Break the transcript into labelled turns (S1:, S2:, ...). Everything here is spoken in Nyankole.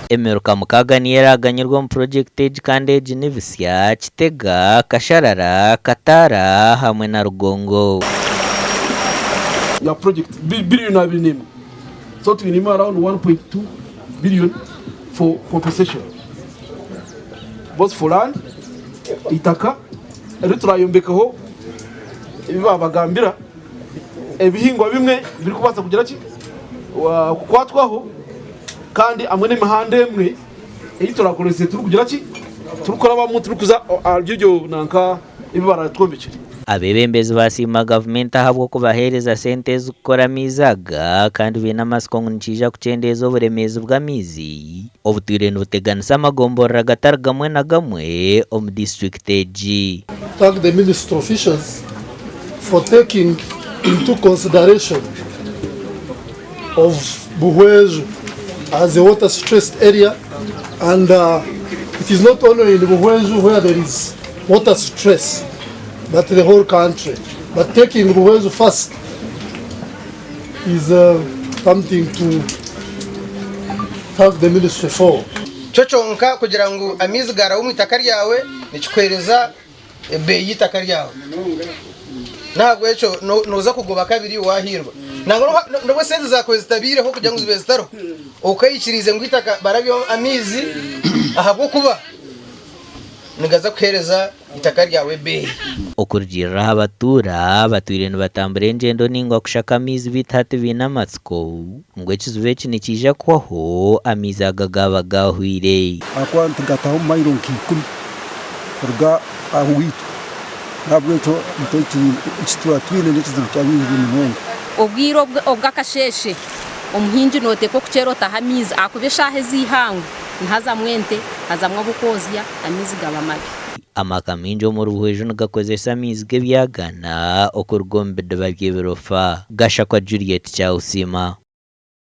S1: Emiruka mukaaga niyo eraaganyirwe omu purogyekiti egi kandi egi ni Bisya, Kitega, Kasharara, Kataara hamwe na Rugongo.
S2: Ya project billion abiri n'emwe so twinemu around 1.2 billion for compensation both for land eitaka eri turayombekaho ebi babagambira ebihingwa bimwe birikubaasa kugira ki kukwatwaho kandi hamwe n'emihanda emwe ei turakorese turikugira ki turikurabamu turikuza ahari ebyo nanka ebi baratwombekyere.
S1: Abeebembezi baasiima gavumenti ahabw'okubaheereza sente ezi kukora amaizi aga kandi baine amatsiko ngu nikiija kukyendeeza oburemeezi bw'amaizi obutwire nibuteganisa amagomborora gatari gamwe na gamwe omu disiturikiti egi.
S3: Thank the ministry officials for taking into consideration of Buhweju as a water stressed area and uh, it is not only in Buhweju where there is water stress but the whole country. But taking Buhweju first is uh, something to thank the ministry for.
S4: Kyo kyonka kugira ngu amaizi garabe omu itaka ryawe nikikuhereza ebeeyi y'eitaka ryawe. N'ahabw'ekyo nooza kugoba kabiri waahiirwa. Nangwa n'obu esente zaakubaire zitabaireho kugira ngu zibe zitariho, okaikiriize ngu eitaka barabyeho amaizi ahabw'okuba nigaza kuheereza eitaka ryawe ebeeyi.
S1: Okurugiirira aha batuura, batwire nibatambura engyendo naingwa kushaka amaizi beitu hati baine amatsiko ngu ekizibu eki nikiija kuhwaho amaizi aga gaaba gaahwaire.
S5: Ahakuba nitugataho mailo nka ikumi kuruga ahowaitu, n'ahabw'ekyo itwe eki tuba twine n'ekizibu ky'amaizi munonga.
S6: Obwire obw'akasheeshe omuhingi nooteekwa okukyera otahe amaizi ahakuba eshaaha ez'eihangwe nihazamu ente, hazamu ab'okwozya, amaizi gaba mabi.
S1: Amaka maingi omuri Buhweju nigakozesa amaizi g'ebyagaana okuruga omu bidiba by'ebirofa. Gashakwa Juliet Kyawusiima.